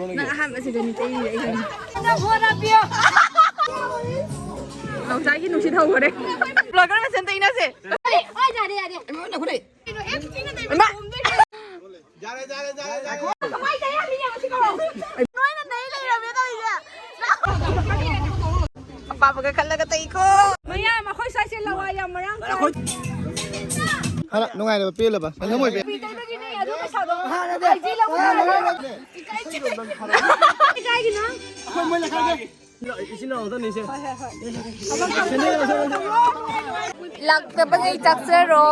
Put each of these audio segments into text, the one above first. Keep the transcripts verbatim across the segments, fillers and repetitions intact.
ꯅꯪ ꯑꯍꯥꯟꯕꯁꯤꯗꯅꯤ ꯇꯩꯔꯤꯁꯦ ꯑꯩ ꯈꯪꯉꯦ꯫ ꯅꯥꯎꯆꯥꯒꯤ ꯅꯨꯡꯁꯤꯠ ꯍꯧꯈꯔꯦ꯫ ꯕ꯭ꯂꯣꯒꯔ ꯃꯁꯦꯟ ꯇꯩꯅꯁꯦ꯫ ꯑꯩ ꯌꯥꯔꯦ, ꯌꯥꯔꯦ꯫ ꯑꯩꯉꯣꯟꯗ ꯈꯨꯗꯩ꯫ ꯀꯩꯅꯣ, ꯑꯦꯞꯁ ꯊꯤꯅ ꯇꯩꯕ ꯏꯃꯥ! ꯄꯣꯝꯗꯣꯏꯅꯦ꯫ ꯌꯥꯔꯦ, ꯌꯥꯔꯦ, ꯌꯥꯔꯦ, ꯌꯥꯔꯦ꯫ ꯀꯃꯥꯏꯅ ꯇꯩ ꯍꯥꯏꯕꯅꯤ ꯌꯦꯡꯉꯣ ꯁꯤ ꯀꯧꯔꯣ꯫ ꯅꯣꯏꯅ ꯅꯩ ꯂꯩꯔꯝꯃꯦ ꯇꯧꯔꯤꯁꯦ꯫ ꯑꯄꯥꯕꯒ ꯈꯜꯂꯒ ꯇꯩꯀꯣ꯫ ꯃꯌꯥꯝ ꯑꯩꯈꯣꯏ ꯁ꯭ꯋꯥꯏꯁꯦ ꯂꯋꯥꯏ ꯌꯥꯝ ꯃꯔꯥꯡ ꯀꯥꯏ꯫ ꯍꯥꯟꯅ ꯅꯨꯡꯉꯥꯏꯔꯕ ꯄꯦꯜꯂꯕ ꯅꯪ ꯊꯃꯣꯏ ꯄꯦ-꯫ ꯅꯨꯄꯤ ꯇꯩꯕꯒꯤꯅꯦ ꯑꯗꯨ ꯄꯩꯁꯥꯗꯣ꯫ ꯍꯥꯟꯅꯗꯤ ꯑꯥꯏ ꯖꯤ ꯂꯧꯕ ꯍꯥꯟꯅꯗꯤ ꯌꯥꯔꯣꯏ꯫ ꯏꯀꯥꯏ꯫ ꯀꯥꯏꯒꯤꯅꯣ? ꯑꯩꯈꯣꯏ ꯃꯣꯏ ꯂꯩꯀꯥꯏꯗ ꯏꯆꯤꯟ ꯏꯅꯥꯎ ꯉꯥꯛꯇꯅꯤꯁꯦ꯫ ꯂꯥꯛꯇꯕꯉꯩ ꯆꯥꯛꯆꯔꯣ꯫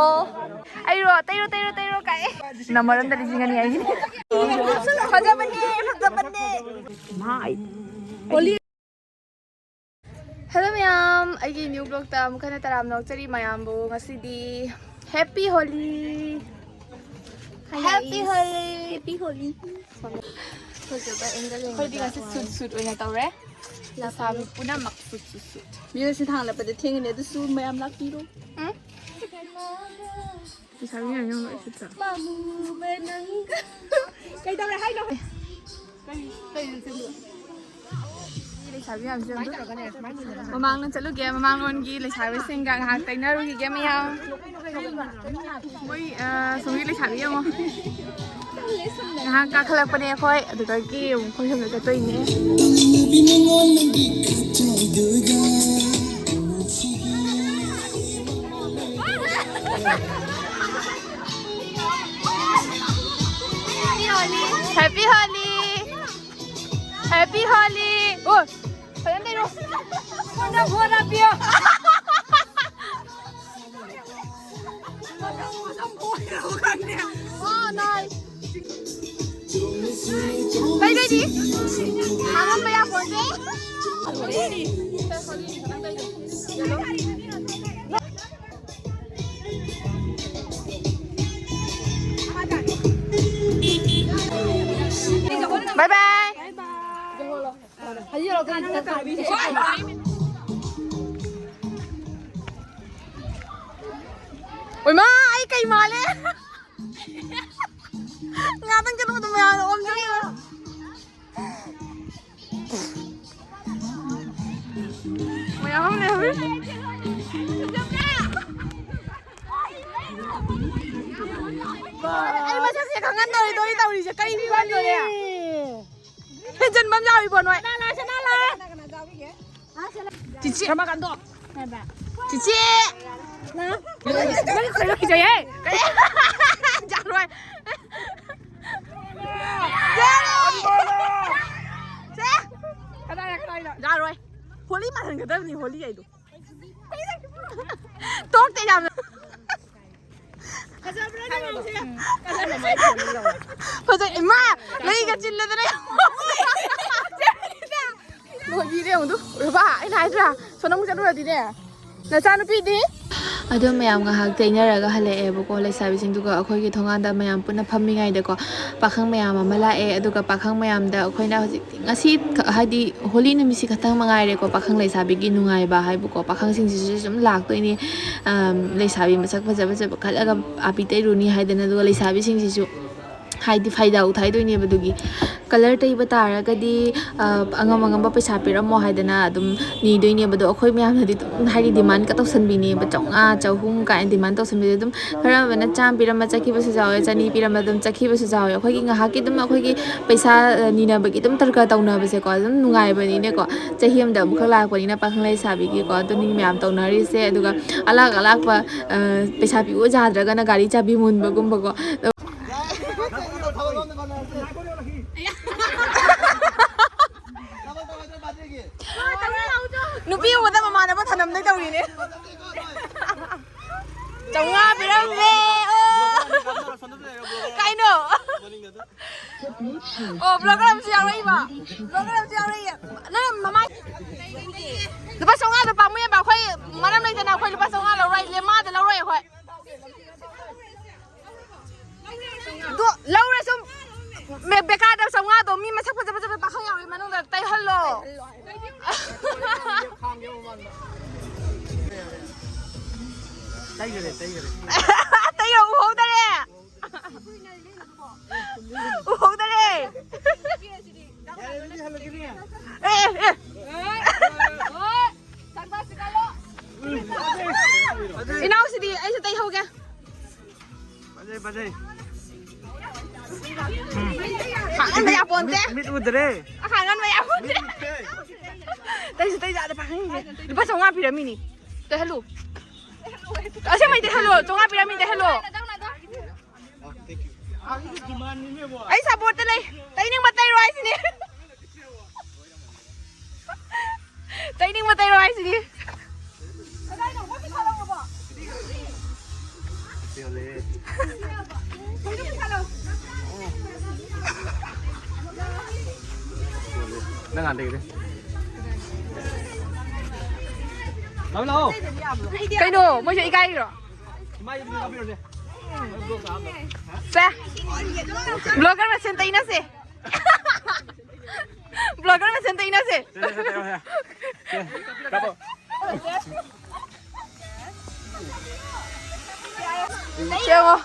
ꯑꯩꯔꯣ? ꯇꯩꯔꯣ, ꯇꯩꯔꯣ, ꯇꯩꯔꯣ ꯀꯥꯏ꯫ ꯅꯝꯕꯔ ꯑꯝꯗ ꯂꯤꯁꯤꯡ ꯑꯅꯤ ꯍꯥꯏꯒꯤꯅꯤ꯫ ꯐꯖꯕꯅꯦ, ꯐꯖꯕꯅꯦ꯫ ꯃꯥꯏ꯫ ꯍꯦꯜꯂꯣ ꯃꯌꯥꯝ, ꯑꯩꯒꯤ ꯅ꯭ꯌꯨ ꯕ꯭ꯂꯣꯛꯇ ꯑꯃꯨꯛ ꯍꯟꯅ ꯇꯔꯥꯝꯅ ꯑꯣꯛꯆꯔꯤ ꯃꯌꯥꯝꯕꯨ꯫ ꯉꯁꯤꯗꯤ happy Holi. Happy Holi. Happy Holi. ꯑꯩꯈꯣꯏꯗꯤ ꯉꯁꯤ ꯁꯨꯠ ꯁꯨꯠ ꯑꯣꯏꯅ ꯇꯧꯔꯦ꯫ ꯂꯩꯁꯥꯕꯤ ꯄꯨꯝꯅꯃꯛ ꯁꯨꯠ ꯁꯨꯠ ꯁꯨꯠ꯫ ꯃꯤꯑꯣꯏꯁꯤ ꯊꯥꯡꯂꯛꯄꯗ ꯊꯦꯡꯒꯅꯤ, ꯑꯗꯨꯁꯨ ꯃꯌꯥꯝ ꯂꯥꯛꯄꯤꯔꯣ꯫ ꯎꯝ? ꯂꯩꯁꯥꯕꯤ ꯃꯌꯥꯝ ꯌꯥꯎꯔꯛꯑꯦ ꯁꯤꯗ꯫ ꯀꯩꯗꯧꯔꯦ ꯍꯥꯏꯅꯣ? ꯂꯩꯁꯥꯕꯤ ꯃꯌꯥꯝꯁꯦ ꯑꯝꯇ ꯃꯃꯥꯡꯗ ꯆꯠꯂꯨꯒꯦ, ꯃꯃꯥꯡꯂꯣꯟꯒꯤ ꯂꯩꯁꯥꯕꯤꯁꯤꯡꯒ ꯉꯥꯏꯍꯥꯛ ꯇꯩꯅꯔꯨꯈꯤꯒꯦ ꯃꯌꯥꯝ꯫ ꯃꯣꯏ, ꯑ, ꯁꯣꯝꯒꯤ ꯂꯩꯁꯥꯕꯤ ꯌꯦꯡꯉꯣ꯫ ꯉꯥꯏꯍꯥꯛ ꯀꯥꯈꯠꯂꯛꯄꯅꯦ ꯑꯩꯈꯣꯏ, ꯑꯗꯨꯗꯒꯤ ꯑꯃꯨꯛ ꯑꯩꯈꯣꯏ ꯁꯣꯝꯗ ꯆꯠꯇꯣꯏꯅꯦ꯫ Happy Holi! Happy Holi! ꯑꯣ, ꯐꯖꯅ ꯇꯩꯔꯣ꯫ ꯐꯣꯟꯗ ꯐꯣꯟ ꯍꯥꯞꯄꯤꯌꯣ꯫ ꯑꯣ, ꯅꯥꯏ꯫ ꯀꯩ ꯂꯩꯔꯤ? ꯍꯥꯡꯉꯝꯕ ꯌꯥꯄꯣꯟꯇꯦ꯫ Bye bye. ꯑꯣꯏꯃꯥ, ꯑꯩ ꯀꯩ ꯃꯥꯜꯂꯦ? ꯉꯥꯛꯇꯪ ꯆꯠꯂꯨꯕꯗ ꯃꯌꯥꯝꯅ ꯑꯣꯝꯁꯤꯟꯕ꯫ ꯑꯩ ꯃꯁꯛꯁꯦ ꯈꯪꯍꯟꯗꯧꯔꯤꯗꯣ ꯑꯩ ꯇꯧꯔꯤꯁꯦ ꯀꯔꯤ ꯐꯤꯕꯝꯅꯣꯅꯦ? ꯍꯦꯟꯖꯟꯕ ꯑꯃ ꯌꯥꯎꯔꯤꯕꯣ ꯅꯣꯏ? ꯆꯤꯆꯦ꯫ ꯔꯃꯥꯀꯥꯟꯇꯣ꯫ ꯆꯤꯆꯦ꯫ ꯅꯪ ꯀꯩꯅꯣ ꯀꯤꯖꯩꯍꯦ꯫ ꯌꯥꯔꯣꯏ꯫ ꯌꯥꯔꯣꯏ꯫ ꯁꯦ꯫ ꯀꯗꯥꯏꯗ, ꯀꯗꯥꯏꯗ? ꯌꯥꯔꯣꯏ꯫ ꯍꯣꯂꯤ ꯃꯥꯜꯍꯟꯒꯗꯕꯅꯤ, ꯍꯣꯂꯤ ꯍꯥꯏꯗꯣ꯫ ꯇꯣꯛꯇꯦ ꯌꯥꯝꯅ꯫ ꯐꯖꯕ꯭ꯔꯥ ꯅꯪ ꯉꯥꯎꯁꯦ? ꯐꯖꯩ꯫ ꯏꯃꯥ, ꯂꯩꯒ ꯆꯤꯜꯂꯗꯅ꯫ ꯂꯣꯏꯕꯤꯔꯦ ꯑꯃꯨꯛꯇꯨ꯫ ꯎꯔꯕ? ꯑꯩꯅ ꯍꯥꯏꯗ꯭ꯔꯥ? ꯁꯣꯅꯝ ꯆꯠꯂꯨꯔꯗꯤꯅꯦ꯫ ꯅꯆꯥꯅꯨꯄꯤꯗꯤ? ꯑꯗꯨ ꯃꯌꯥꯝ ꯉꯥꯏꯍꯥꯛ ꯇꯩꯅꯔꯒ ꯍꯜꯂꯛꯑꯦꯕꯀꯣ ꯂꯩꯁꯥꯕꯤꯁꯤꯡꯗꯨꯒ꯫ ꯑꯩꯈꯣꯏꯒꯤ ꯊꯣꯡꯒꯥꯟꯗ ꯃꯌꯥꯝ ꯄꯨꯟꯅ ꯐꯝꯃꯤꯉꯩꯗꯀꯣ, ꯄꯥꯈꯪ ꯃꯌꯥꯝ ꯑꯃ ꯂꯥꯛꯑꯦ꯫ ꯑꯗꯨꯒ ꯄꯥꯈꯪ ꯃꯌꯥꯝꯗ ꯑꯩꯈꯣꯏꯅ ꯍꯧꯖꯤꯛ ꯉꯁꯤ ꯈ-, ꯍꯥꯏꯗꯤ ꯍꯣꯂꯤ ꯅꯨꯃꯤꯠꯁꯤ ꯈꯛꯇꯪ ꯃꯉꯥꯏꯔꯦꯀꯣ ꯄꯥꯈꯪ ꯂꯩꯁꯥꯕꯤꯒꯤ ꯅꯨꯡꯉꯥꯏꯕ ꯍꯥꯏꯕꯨꯀꯣ꯫ ꯄꯥꯈꯪꯁꯤꯡꯁꯤꯁꯨ ꯁꯨꯝ ꯂꯥꯛꯇꯣꯏꯅꯤ, ꯑꯝ, ꯂꯩꯁꯥꯕꯤ ꯃꯁꯛ ꯐꯖ ꯐꯖꯕ ꯈꯜꯂꯒ ꯑꯥꯔꯄꯤ ꯇꯩꯔꯨꯅꯤ ꯍꯥꯏꯗꯅ꯫ ꯑꯗꯨꯒ ꯂꯩꯁꯥꯕꯤꯁꯤꯡꯁꯤꯁꯨ ꯍꯥꯏꯗꯤ ꯐꯥꯏꯗꯥ ꯎꯊꯥꯏꯗꯣꯏꯅꯦꯕ꯫ ꯑꯗꯨꯒꯤ ꯀꯂꯔ ꯇꯩꯕ ꯇꯥꯔꯒꯗꯤ, ꯑ, ꯑꯉꯝ ꯑꯉꯝꯕ ꯄꯩꯁꯥ ꯄꯤꯔꯝꯃꯣ ꯍꯥꯏꯗꯅ ꯑꯗꯨꯝ ꯅꯤꯗꯣꯏꯅꯦꯕ꯫ ꯑꯗꯣ ꯑꯩꯈꯣꯏ ꯃꯌꯥꯝꯅꯗꯤ ꯑꯗꯨꯝ ꯍꯥꯏꯗꯤ ꯗꯤꯃꯥꯟꯒ ꯇꯧꯁꯟꯕꯤꯅꯦꯕ, ꯆꯥꯝꯃꯉꯥ, ꯆꯍꯨꯝ ꯀꯥꯏꯅ ꯗꯤꯃꯥꯟ ꯇꯧꯁꯟꯕꯤꯗꯣ꯫ ꯑꯗꯨꯝ ꯈꯔ ꯑꯃꯅ ꯆꯥꯝꯃ ꯄꯤꯔꯝꯃ ꯆꯠꯈꯤꯕꯁꯨ ꯌꯥꯎꯋꯦ, ꯆꯅꯤ ꯄꯤꯔꯝꯃ ꯑꯗꯨꯝ ꯆꯠꯈꯤꯕꯁꯨ ꯌꯥꯎꯋꯦ꯫ ꯑꯩꯈꯣꯏꯒꯤ ꯉꯥꯏꯍꯥꯛꯀꯤ ꯑꯗꯨꯝ ꯑꯩꯈꯣꯏꯒꯤ ꯄꯩꯁꯥ, ꯑ, ꯅꯤꯅꯕꯒꯤ ꯑꯗꯨꯝ ꯇꯔꯀ ꯇꯧꯅꯕꯁꯦꯀꯣ, ꯑꯗꯨꯝ ꯅꯨꯡꯉꯥꯏꯕꯅꯤꯅꯦꯀꯣ꯫ ꯆꯍꯤ ꯑꯃꯗ ꯑꯃꯨꯛꯈꯛ ꯂꯥꯛꯄꯅꯤꯅ ꯄꯥꯈꯪ ꯂꯩꯁꯥꯕꯤꯒꯤꯀꯣ꯫ ꯑꯗꯨꯅꯤ ꯃꯌꯥꯝ ꯇꯧꯅꯔꯤꯁꯦ꯫ ꯑꯗꯨꯒ ꯑꯂꯥꯛ ꯑꯂꯥꯛꯄ, ꯑ, ꯄꯩꯁꯥ ꯄꯤꯌꯨ ꯌꯥꯗ꯭ꯔꯒꯅ ꯒꯥꯔꯤ ꯆꯥꯕꯤ ꯃꯨꯟꯕꯒꯨꯝꯕꯀꯣ꯫ ꯅꯨꯄꯤ ꯎꯕꯗ ꯃꯃꯥꯟꯅꯕ ꯊꯅꯝꯗꯩ ꯇꯧꯔꯤꯅꯦ꯫ ꯆꯥꯝꯃꯉꯥ ꯄꯤꯔꯝꯃꯦ꯫ ꯑꯣ꯫ ꯀꯩꯅꯣ? ꯑꯣ, ꯕ꯭ꯂꯣꯒꯔ ꯑꯃꯁꯨ ꯌꯥꯎꯔꯛꯏꯕ꯫ ꯕ꯭ꯂꯣꯒꯔ ꯑꯃꯁꯨ ꯌꯥꯎꯔꯛꯏ꯫ ꯅꯪ ꯃꯃꯥꯏ ꯂꯨꯄꯥ ꯆꯥꯝꯃꯉꯥꯗꯣ ꯄꯥꯝꯃꯨꯏꯕ꯫ ꯑꯩꯈꯣꯏ ꯃꯔꯝ ꯂꯩꯇꯅ ꯑꯩꯈꯣꯏ ꯂꯨꯄꯥ ꯆꯥꯝꯃꯉꯥ ꯂꯧꯔꯣꯏ, ꯂꯦꯝꯃꯥꯗ ꯂꯧꯔꯣꯏ ꯑꯩꯈꯣꯏ꯫ ꯑꯗꯨ ꯂꯧꯔꯁꯨ ꯃꯦ-, ꯕꯦꯀꯥꯔꯗ ꯆꯥꯝꯃꯉꯥꯗꯣ ꯃꯤ ꯃꯁꯛ ꯐꯖ ꯐꯖꯕ ꯄꯥꯈꯪ ꯌꯥꯎꯔꯤ ꯃꯅꯨꯡꯗ ꯇꯩꯍꯜꯂꯣ꯫ ꯇꯩꯈꯔꯦ, ꯇꯩꯈꯔꯦ꯫ ꯇꯩꯌꯣ, ꯎꯍꯧꯗꯔꯦ꯫ ꯎꯍꯧꯗꯔꯦ꯫ ꯑꯦ, ꯑꯦ, ꯑꯦ꯫ ꯍꯥꯡꯍꯟꯕ ꯌꯥꯄꯣꯟꯇꯦ꯫ ꯃꯤꯠ, ꯃꯤꯠ ꯎꯗ꯭ꯔꯦ꯫ ꯍꯥꯡꯍꯟꯕ ꯌꯥꯄꯣꯟꯇꯦ꯫ ꯃꯤꯠ ꯎꯗ꯭ꯔꯦ꯫ ꯇꯩꯁꯨ ꯇꯩꯖꯥꯗ ꯐꯥꯍꯟꯒꯦ꯫ ꯂꯨꯄꯥ ꯆꯥꯝꯃꯉꯥ ꯄꯤꯔꯝꯃꯤꯅꯤ꯫ ꯇꯩꯍꯜꯂꯨ꯫ ꯑꯁꯦꯡꯕꯩ ꯇꯩꯍꯜꯂꯣ꯫ ꯆꯥꯝꯃꯉꯥ ꯄꯤꯔꯝꯃꯤ, ꯇꯩꯍꯜꯂꯣ꯫ ꯑꯩ ꯁꯞꯄꯣꯔꯠꯇ ꯂꯩ꯫ ꯇꯩꯅꯤꯡꯕ ꯇꯩꯔꯣ ꯍꯥꯏꯁꯤꯅꯦ꯫ ꯇꯩꯅꯤꯡꯕ ꯇꯩꯔꯣ ꯍꯥꯏꯁꯤꯗꯤ꯫ ꯅꯪ ꯍꯥꯟꯅ ꯇꯩꯒꯦ꯫ ꯂꯥꯛꯑꯣ, ꯂꯥꯛꯑꯣ꯫ ꯀꯩꯅꯣ, ꯃꯣꯏꯁꯦ ꯏꯀꯥꯏꯔꯤꯔꯣ? ꯁꯦ, ꯕ꯭ꯂꯣꯒꯔ ꯃꯁꯦꯟ ꯇꯩꯅꯁꯦ꯫ ꯕ꯭ꯂꯣꯒꯔ ꯃꯁꯦꯟ ꯇꯩꯅꯁꯦ꯫ ꯁꯦ, ꯁꯦ, ꯁꯦ, ꯇꯩꯔꯣ, ꯁꯦ꯫ ꯁꯦ, ꯀꯥꯞꯄꯣ꯫ ꯌꯦꯡꯉꯣ꯫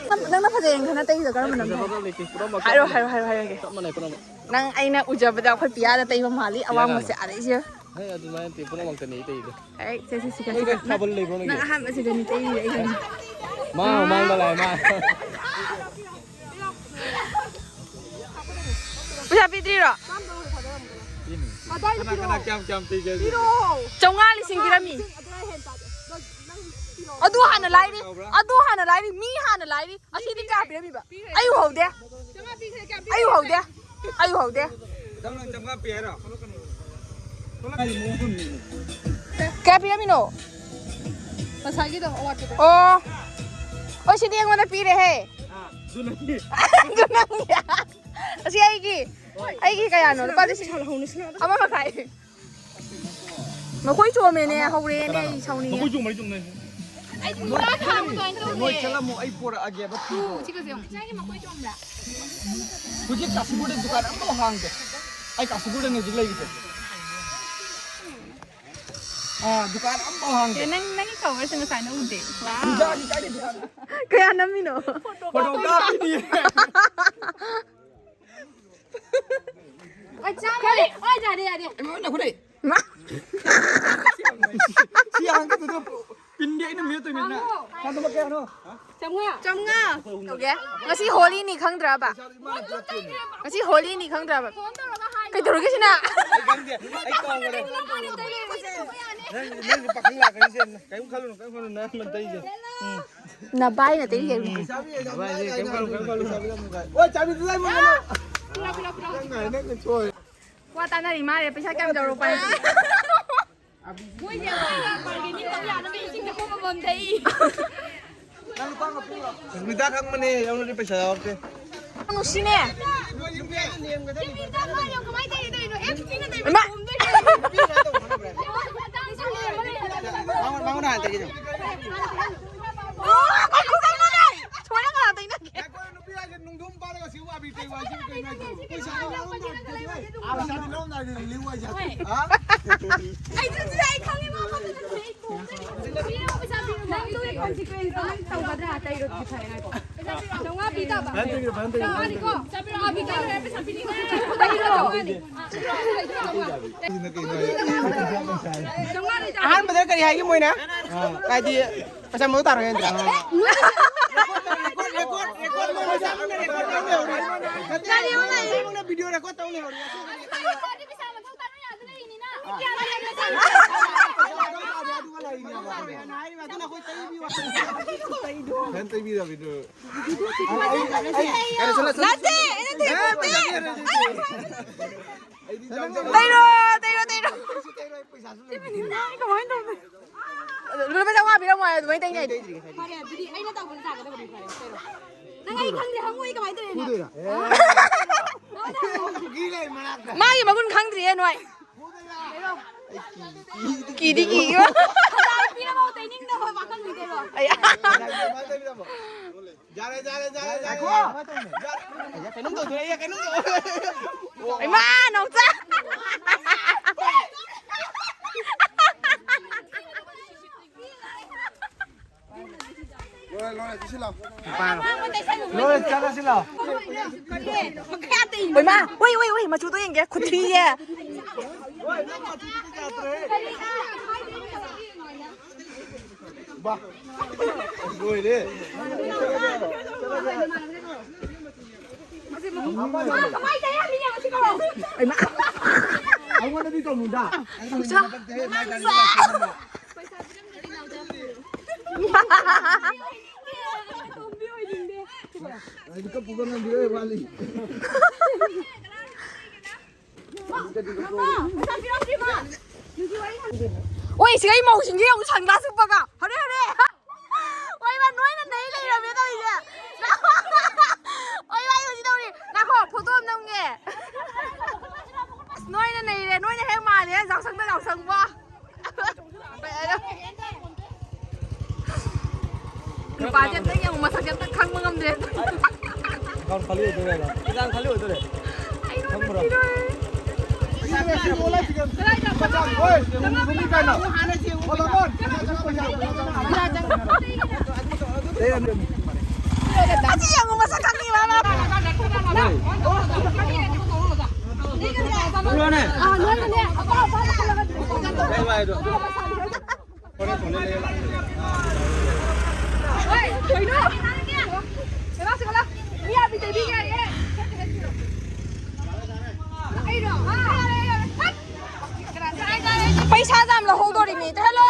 ꯅꯪ-, ꯅꯪꯅ ꯐꯖꯩ ꯈꯟꯅ ꯇꯩꯗꯣ ꯀꯔꯝꯕꯅꯣ? ꯐꯖꯕ ꯂꯩꯇꯦ, ꯄꯨꯝꯅꯃꯛ ꯍꯥꯏꯔꯣ, ꯆꯞ ꯍꯥꯏꯔꯣ, ꯃꯥꯟꯅꯩ꯫ ꯍꯥꯏꯔꯣ, ꯍꯥꯏꯔꯒꯦ꯫ ꯆꯞ ꯃꯥꯟꯅꯩ ꯄꯨꯝꯅꯃꯛ꯫ ꯅꯪ ꯑꯩꯅ ꯎꯖꯕꯗ ꯑꯩꯈꯣꯏ ꯄꯤꯌꯥꯗ ꯇꯩꯕ ꯃꯥꯜꯂꯤ, ꯄꯤꯌꯥ ꯑꯋꯥꯡꯕꯁꯦ꯫ ꯃꯥꯜꯂꯤ꯫ ꯑꯗꯩꯁꯦ꯫ ꯍꯦ, ꯑꯗꯨꯃꯥꯏꯅ ꯅꯠꯇꯦ, ꯄꯨꯝꯅꯃꯛꯇꯅꯦ ꯑꯩ ꯇꯩꯗꯣ꯫ ꯑꯩ, ꯁꯦ, ꯁꯦ, ꯁꯤ ꯅꯣꯏꯗ ꯀꯩꯅꯣ꯫ ꯊꯥꯕꯜ ꯂꯩꯕ꯭ꯔꯣ ꯅꯣꯏꯒꯤ? ꯅꯪ ꯑꯍꯥꯟꯕꯁꯤꯗꯅꯤ ꯇꯩꯔꯤꯁꯦ ꯑꯩ ꯈꯪꯉꯦ꯫ ꯃꯥ ꯃꯃꯥꯡꯗ ꯂꯥꯛꯑꯦ, ꯃꯥ꯫ ꯄꯩꯁꯥ ꯄꯤꯗ꯭ꯔꯤꯔꯣ? ꯄꯤꯅꯤ꯫ ꯀꯅꯥ, ꯀꯅꯥ ꯀꯌꯥꯝ, ꯀꯌꯥꯝ ꯄꯤꯒꯦ? ꯆꯥꯝꯃꯉꯥ ꯂꯤꯁꯤꯡ ꯄꯤꯔꯝꯃꯤ꯫ ꯑꯗꯨ ꯍꯥꯟꯅ ꯂꯥꯏꯔꯤ꯫ ꯌꯥꯎꯕ꯭ꯔꯥ? ꯑꯗꯨ ꯍꯥꯟꯅ ꯂꯥꯏꯔꯤ꯫ ꯃꯤ ꯍꯥꯟꯅ ꯂꯥꯏꯔꯤ꯫ ꯑꯁꯤꯗꯤ ꯀꯌꯥ ꯄꯤꯔꯝꯃꯤꯕ? ꯑꯩ ꯎꯍꯧꯗꯦ꯫ ꯑꯩ ꯎꯍꯧꯗꯦ꯫ ꯑꯩ ꯎꯍꯧꯗꯦ꯫ ꯅꯪ, ꯅꯪ ꯆꯥꯝꯃꯉꯥ ꯄꯤ ꯍꯥꯏꯔꯣ? ꯀꯌꯥ ꯄꯤꯔꯝꯃꯤꯅꯣ? ꯉꯁꯥꯏꯒꯤꯗꯣ ꯑꯋꯥꯠꯄꯗꯣ꯫ ꯑꯣ꯫ ꯑꯣ, ꯁꯤꯗꯤ ꯑꯩꯉꯣꯟꯗ ꯄꯤꯔꯦꯍꯦ꯫ ꯑꯥ, ꯑꯗꯨ ꯅꯪꯒꯤ꯫ ꯑꯗꯨ ꯅꯪꯒꯤ꯫ ꯑꯁꯤ ꯑꯩꯒꯤ꯫ ꯑꯩꯒꯤ ꯀꯌꯥꯅꯣ? ꯂꯨꯄꯥ ꯂꯤꯁꯤꯡ ꯑꯃ ꯃꯈꯥꯏ꯫ ꯃꯈꯣꯏ ꯆꯣꯝꯃꯦꯅꯦ, ꯍꯧꯔꯦꯅꯦ, ꯑꯩ ꯁꯥꯎꯅꯤꯡꯉꯦ꯫ ꯃꯈꯣꯏ ꯆꯣꯝꯃꯩ ꯆꯣꯝꯅꯩ꯫ ꯑꯩ ꯄꯨꯔꯥ ꯊꯥꯡꯕ ꯑꯗꯨꯃꯥꯏꯅ ꯇꯧꯔꯦ꯫ ꯅꯣꯏ ꯆꯠꯂꯝꯃꯣ, ꯑꯩ ꯄꯣꯔꯛꯑꯒꯦꯕ ꯐꯤꯗꯣ꯫ ꯇꯨ, ꯁꯤꯒꯁꯦ ꯌꯦꯡꯉꯨ꯫ ꯍꯧꯖꯤꯛ ꯀꯥꯁꯤꯄꯨꯔꯗ ꯗꯨꯀꯥꯟ ꯑꯝꯐꯥꯎ ꯍꯥꯡꯗꯦ꯫ ꯑꯩ ꯀꯥꯁꯤꯄꯨꯔꯗꯅꯦ ꯍꯧꯖꯤꯛ ꯂꯩꯔꯤꯁꯦ꯫ ꯑꯥ, ꯗꯨꯀꯥꯟ ꯑꯝꯐꯥꯎ ꯍꯥꯡꯗꯦ꯫ ꯑꯦ, ꯅꯪ, ꯅꯪꯒꯤ coverꯁꯦ ꯉꯁꯥꯏꯅ ꯎꯗꯦ꯫ ꯄꯨꯖꯥꯒꯤ ꯀꯥꯏꯗ ꯗꯨꯀꯥꯟ? ꯀꯌꯥ ꯅꯝꯃꯤꯅꯣ? ꯐꯣꯇꯣ ꯀꯥꯞꯄꯤꯅꯤ꯫ ꯑꯩ ꯆꯥꯔꯦ꯫ ꯑꯩ ꯌꯥꯔꯦ, ꯌꯥꯔꯦ꯫ ꯑꯩꯉꯣꯟꯗ ꯈꯨꯠꯂꯩ꯫ ꯃꯥ꯫ ꯁꯤ ꯍꯥꯡꯒꯗꯨꯗ ꯄꯤꯟꯗꯤ ꯑꯩꯅ ꯃꯦꯠꯇꯣꯏ ꯃꯦꯠꯅ꯫ ꯍꯥꯡꯉꯣ꯫ ꯉꯁꯤ ꯍꯣꯂꯤꯅꯤ ꯈꯪꯗ꯭ꯔꯕ? ꯉꯁꯤ ꯍꯣꯂꯤꯅꯤ ꯈꯪꯗ꯭ꯔꯕ? ꯀꯩꯗꯧꯔꯒꯦ ꯁꯤꯅ? ꯑꯩ ꯈꯪꯗꯦ, ꯑꯩ ꯀꯥꯎꯈ꯭ꯔꯦ꯫ ꯅꯪ, ꯅꯪꯁꯨ ꯄꯥꯈꯪ ꯂꯥꯛꯀꯅꯤ ꯁꯦ꯫ ꯀꯩꯝ ꯈꯜꯂꯨꯅꯨ, ꯀꯩꯝ ꯈꯜꯂꯨꯅꯨ, ꯅꯪ ꯑꯃ ꯇꯩꯁꯦ꯫ ꯎꯝ꯫ ꯅꯕꯥꯏꯅ ꯇꯩꯁꯦ꯫ ꯅꯕꯥꯏꯁꯦ ꯀꯩꯝ ꯈꯜꯂꯨꯅꯨ, ꯀꯩꯝ ꯈꯜꯂꯨꯅꯨ꯫ ꯍꯣꯏ, ꯆꯥꯕꯤꯗꯨ ꯂꯩ ꯃꯉꯣꯟꯗ꯫ ꯅꯪ ꯉꯥꯏ, ꯅꯪ ꯁꯣꯏ꯫ ꯋꯥ ꯇꯥꯅꯔꯤ ꯃꯥꯜꯂꯦ, ꯄꯩꯁꯥ ꯀꯌꯥꯝ ꯌꯥꯎꯔꯛꯄ ꯍꯥꯏ꯫ ꯃꯣꯏꯁꯦ ꯑꯩꯈꯣꯏꯒ bargaining ꯇꯧ ꯌꯥꯅꯕ ꯏꯁꯤꯡꯗ ꯀꯨꯝꯃꯕ ꯑꯝꯗꯩ꯫ ꯅꯨꯃꯤꯗꯥꯡ ꯈꯪꯕꯅꯦ, ꯌꯥꯎꯅꯗꯤ ꯄꯩꯁꯥ ꯌꯥꯎꯔꯛꯇꯦ꯫ ꯅꯨꯡꯁꯤꯅꯦ꯫ ꯏꯃꯥ! ꯃꯉꯣꯟ-, ꯃꯉꯣꯟꯗ ꯍꯥꯟꯅ ꯇꯩꯒꯦ ꯇꯧ꯫ ꯑꯣ, ꯀꯩꯅꯣ ꯇꯧꯅꯨꯅꯦ! ꯁꯨꯃꯥꯏꯅ ꯀꯅꯥ ꯇꯩꯅꯒꯦ? ꯅꯨꯄꯤ ꯍꯥꯏꯁꯦ ꯅꯨꯡꯗꯨꯝ ꯄꯥꯏꯔꯒ ꯁꯤ ꯋꯥꯕꯤ ꯇꯩ ꯋꯥꯏꯁꯤ ꯀꯩꯅꯣ ꯍꯥꯏꯁꯤꯕꯣ? ꯄꯩꯁꯥꯗꯣ ꯃꯥꯡꯉꯝ ꯇꯥꯔꯗꯤ ꯀꯩꯗꯧꯋꯦ? ꯄꯩꯁꯥꯗꯣ ꯃꯥꯡꯉꯝ ꯇꯥꯔꯗꯤ ꯂꯤꯛꯂꯤ ꯋꯥꯏꯁꯦ꯫ ꯍꯣꯏ꯫ ꯍꯥ? ꯑꯩꯁꯨ ꯑꯗꯨꯗ ꯑꯩ ꯈꯪꯉꯦ ꯃꯥ ꯄꯥꯈꯠꯇꯅ ꯑꯩ ꯇꯣꯡꯗꯣꯏꯅꯦ꯫ ꯅꯪꯗꯨꯒꯤ consequence ꯅꯪ ꯇꯧꯒꯗ꯭ꯔꯥ? ꯇꯩꯔꯣ ꯑꯗꯨꯗꯤ ꯐꯔꯦ ꯉꯥꯏꯈꯣ꯫ ꯆꯥꯝꯃꯉꯥ ꯄꯤ ꯇꯥꯕ꯫ ꯐꯖꯅ ꯇꯩꯕꯤꯔꯣ, ꯐꯖꯅ ꯇꯩꯕꯤꯔꯣ꯫ ꯆꯥꯝꯃꯉꯥꯅꯤꯀꯣ? ꯆꯥꯝꯃꯉꯥ ꯄꯤ ꯇꯥꯕ꯫ ꯄꯩꯁꯥ ꯄꯤꯅꯤꯡꯉꯦ꯫ ꯆꯥꯝꯃꯉꯥꯅꯤ꯫ ꯆꯥꯝꯃꯉꯥꯅꯤ꯫ ꯑꯍꯥꯟꯕꯗ ꯀꯔꯤ ꯍꯥꯏꯒꯦ ꯃꯣꯏꯅ? ꯍꯥꯏꯗꯤ ꯄꯩꯁꯥ ꯃꯊꯧ ꯇꯥꯔꯣꯏ ꯅꯠꯇ꯭ꯔꯥ? Record, record, record, record, record ꯇꯧ ꯂꯩꯍꯧꯔꯤ꯫ ꯅꯠꯇꯦ, ꯃꯣꯏꯅ video record ꯇꯧ ꯂꯩꯍꯧꯔꯤ꯫ ꯐꯖꯅ ꯇꯩꯕꯤꯔꯕꯤꯗꯣ꯫ ꯅꯠꯇꯦ, ꯑꯩꯅ ꯇꯩꯕ ꯅꯠꯇꯦ꯫ ꯇꯩꯔꯣ, ꯇꯩꯔꯣ, ꯇꯩꯔꯣ꯫ ꯀꯃꯥꯏꯅ ꯇꯧꯅꯤ? ꯂꯨꯄꯥ ꯆꯥꯝꯃꯉꯥ ꯄꯤꯔꯝꯃꯣ ꯍꯥꯏ, ꯑꯗꯨꯃꯥꯏꯅ ꯇꯩꯅꯩ꯫ ꯐꯔꯦ, ꯑꯗꯨꯗꯤ ꯑꯩꯅ ꯇꯧꯕꯗ ꯇꯥꯒꯗꯕꯅꯤ꯫ ꯐꯔꯦ, ꯇꯩꯔꯣ꯫ ꯅꯪ ꯑꯩ ꯈꯪꯗꯦ, ꯍꯪꯉꯨ, ꯑꯩ ꯀꯃꯥꯏꯅ ꯇꯧꯔꯤꯅꯣ? ꯐꯨꯗꯣꯏꯔꯥ? ꯅꯉꯣꯟꯗ ꯍꯪꯉꯨ꯫ ꯀꯨꯀꯤ ꯂꯩ ꯃꯅꯥꯛꯇ꯫ ꯃꯥꯒꯤ ꯃꯒꯨꯟ ꯈꯪꯗ꯭ꯔꯤꯌꯦ ꯅꯣꯏ꯫ ꯀꯤꯗꯤ ꯀꯤꯌꯣ꯫ ꯍꯖꯥꯏ ꯄꯤꯔꯐꯥꯎ ꯇꯩꯅꯤꯡꯗꯕ ꯄꯥꯈꯪꯅꯤ ꯀꯩꯅꯣ꯫ ꯑꯩ ꯀꯃꯥꯏꯅ ꯇꯧꯕꯤꯔꯝꯃꯣ? ꯌꯥꯔꯦ, ꯌꯥꯔꯦ, ꯌꯥꯔꯦ, ꯌꯥꯔꯦ꯫ ꯉꯥꯏꯈꯣ꯫ ꯌꯥꯔꯦ, ꯀꯩꯅꯣꯝ ꯇꯧꯗꯣꯔꯦ, ꯑꯩ ꯀꯩꯅꯣꯝ ꯇꯧꯗꯣꯔꯦ꯫ ꯏꯃꯥ, ꯅꯥꯎꯆꯥ꯫ ꯂꯣꯏꯔꯦ, ꯂꯣꯏꯔꯦ, ꯆꯠꯁꯤ ꯂꯥꯎ꯫ ꯂꯣꯏꯔꯦ, ꯆꯠꯂꯁꯤ ꯂꯥꯎ꯫ ꯏꯃꯥ, ꯎꯏ, ꯎꯏ, ꯎꯏ, ꯃꯆꯨꯗꯣ ꯌꯦꯡꯒꯦ, ꯈꯨꯊꯤꯁꯦ꯫ ꯍꯣꯏ, ꯅꯪ ꯃꯆꯨꯗꯨꯗꯤ ꯌꯥꯗ꯭ꯔꯦ꯫ ꯂꯣꯏꯔꯦ꯫ ꯀꯃꯥꯏ ꯇꯧꯔꯝꯃꯤꯅꯣ ꯁꯤꯕꯣ? ꯑꯩꯉꯣꯟꯗꯗꯤ ꯇꯧꯅꯨꯗ꯫ ꯑꯗꯨ ꯀꯞꯄꯨꯒ ꯉꯝꯈꯤꯔꯣꯏ, ꯋꯥꯠꯂꯤ꯫ ꯑꯣꯏ, ꯁꯤꯒ ꯃꯧꯁꯤꯡꯁꯦ ꯌꯦꯡꯉꯨ, ꯁꯟꯒ꯭ꯂꯥꯁ ꯎꯞꯄꯒ꯫ ꯍꯣꯔꯦ, ꯍꯣꯔꯦ꯫ ꯑꯣꯏ, ꯃꯥ ꯅꯣꯏꯅ ꯅꯩ ꯂꯩꯔꯝꯃꯦ ꯇꯧꯔꯤꯁꯦ꯫ ꯑꯣꯏ, ꯃꯥ ꯍꯧꯖꯤꯛ ꯇꯧꯔꯤ꯫ ꯉꯥꯏꯈꯣ, ꯐꯣꯇꯣ ꯑꯃ ꯅꯝꯒꯦ꯫ ꯑꯁ, ꯅꯣꯏꯅ ꯅꯩꯔꯦ, ꯅꯣꯏꯅ ꯍꯦꯛ ꯃꯥꯜꯂꯦ, ꯌꯥꯎꯁꯪꯗ ꯌꯥꯎꯁꯪꯕ꯫ ꯅꯨꯄꯥꯁꯦ ꯑꯝꯇ ꯌꯦꯡꯉꯨ, ꯃꯁꯛꯁꯦ ꯑꯝꯇ ꯈꯪꯕ ꯉꯝꯗ꯭ꯔꯦ꯫ ꯑꯦꯀꯥꯎꯟ ꯈꯥꯂꯤ ꯑꯣꯏꯗꯣꯏꯔꯣ? ꯑꯦꯀꯥꯎꯟ ꯈꯥꯂꯤ ꯑꯣꯏꯗꯣꯏꯔꯦ꯫ ꯈꯪꯕ꯭ꯔꯣ? ꯑꯁꯤ ꯌꯦꯡꯉꯨ, ꯃꯁꯛ ꯈꯪꯉꯤ, ꯃꯥ, ꯃꯥ꯫ ꯎꯔꯣꯅꯦ꯫ ꯀꯩ ꯋꯥꯏꯗꯣ? ꯍꯣꯏ, ꯀꯩꯅꯣ? ꯀꯩꯅꯣ, ꯁꯤꯒ ꯂꯥꯎ꯫ ꯃꯤ ꯌꯥꯝ ꯇꯩꯕꯤꯒꯦ ꯍꯥꯏꯌꯦ꯫ ꯑꯩꯔꯣ? ꯄꯩꯁꯥꯗ ꯌꯥꯝ ꯂꯧꯍꯧꯗꯣꯔꯤꯅꯦ꯫ ꯆꯠꯍꯜꯂꯣ꯫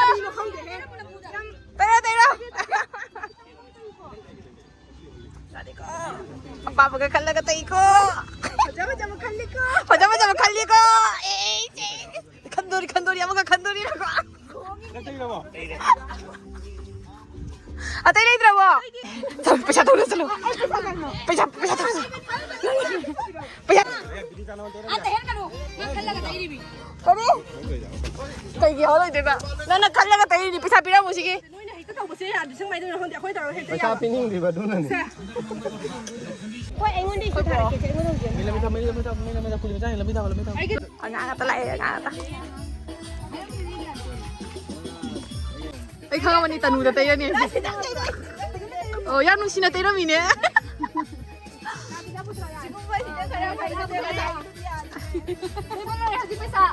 ꯇꯩꯔꯣ, ꯇꯩꯔꯣ꯫ ꯑꯄꯥꯕꯒ ꯈꯜꯂꯒ ꯇꯩꯀꯣ꯫ ꯐꯖ ꯐꯖꯕ ꯈꯜꯂꯤꯀꯣ꯫ ꯐꯖ ꯐꯖꯕ ꯈꯜꯂꯤꯀꯣ꯫ ꯑꯦ, ꯈꯟꯗꯣꯔꯤ, ꯈꯟꯗꯣꯔꯤ, ꯑꯃꯒ ꯈꯟꯗꯣꯔꯤꯀꯣ꯫ ꯑꯇꯩ ꯂꯩꯇ꯭ꯔꯕꯣ? ꯆꯠꯂꯣ, ꯄꯩꯁꯥ ꯊꯧꯔ ꯆꯠꯂꯣ꯫ ꯄꯩꯁꯥ, ꯄꯩꯁꯥ ꯊꯧꯔ ꯆꯠꯂꯣ꯫ ꯄꯩꯁꯥ꯫ ꯑꯝꯇ ꯍꯦꯛꯀꯅꯨ꯫ ꯅꯪ ꯈꯜꯂꯒ ꯇꯩꯔꯤꯃꯤ꯫ ꯀꯔꯤ? ꯀꯩꯒꯤ ꯍꯧꯔꯣꯏꯗꯣꯏꯕ? ꯅꯪꯅ ꯈꯜꯂꯒ ꯇꯩꯔꯤꯅꯤ, ꯄꯩꯁꯥ ꯄꯤꯔꯝꯃꯨ ꯁꯤꯒꯤ꯫ ꯅꯣꯏꯅ ꯍꯦꯛꯇ ꯇꯧꯕꯁꯦ ꯌꯥꯗ꯭ꯔꯤꯁꯦ ꯀꯃꯥꯏꯅ ꯇꯧꯔꯤꯅꯣ ꯈꯪꯗꯦ, ꯑꯩꯈꯣꯏ ꯇꯧꯔꯒ ꯍꯦꯛꯇ ꯄꯩꯁꯥ ꯌꯥꯕ꯫ ꯄꯤꯅꯤꯡꯗ꯭ꯔꯤꯕ ꯑꯗꯨꯅꯅꯦ꯫ ꯁꯦ꯫ ꯍꯣꯏ, ꯑꯩꯉꯣꯟꯗ ꯏꯁꯨ ꯊꯥꯔꯛꯀꯦ, ꯁꯦ, ꯑꯩꯉꯣꯟꯗ ꯍꯧꯖꯤꯛ꯫ ꯃꯤ ꯂꯝꯕꯤ ꯊꯝꯃꯣ, ꯃꯤ ꯂꯝꯕꯤ ꯊꯝꯃꯣ, ꯃꯤ ꯂꯝꯕꯤ ꯊꯝꯃꯣ, ꯂꯝꯕꯤ ꯊꯝꯃꯣ, ꯂꯝꯕꯤ ꯊꯝꯃꯣ꯫ ꯑꯩꯒꯤ ꯑꯉꯥꯡ ꯉꯥꯛꯇ ꯂꯥꯛꯑꯦ, ꯑꯉꯥꯡ ꯉꯥꯛꯇ꯫ ꯑꯩ ꯈꯪꯉꯕꯅꯤ, ꯇꯅꯨꯗ ꯇꯩꯔꯅꯤ ꯍꯥꯏꯁꯦ꯫ ꯑꯣ, ꯌꯥꯝ ꯅꯨꯡꯁꯤꯅ ꯇꯩꯔꯝꯃꯤꯅꯦ꯫ ꯁꯤꯒꯨꯝꯕꯁꯤꯅ ꯈꯔ ꯐꯩ꯫ ꯍꯧꯖꯤꯛ ꯄꯩꯁꯥ꯫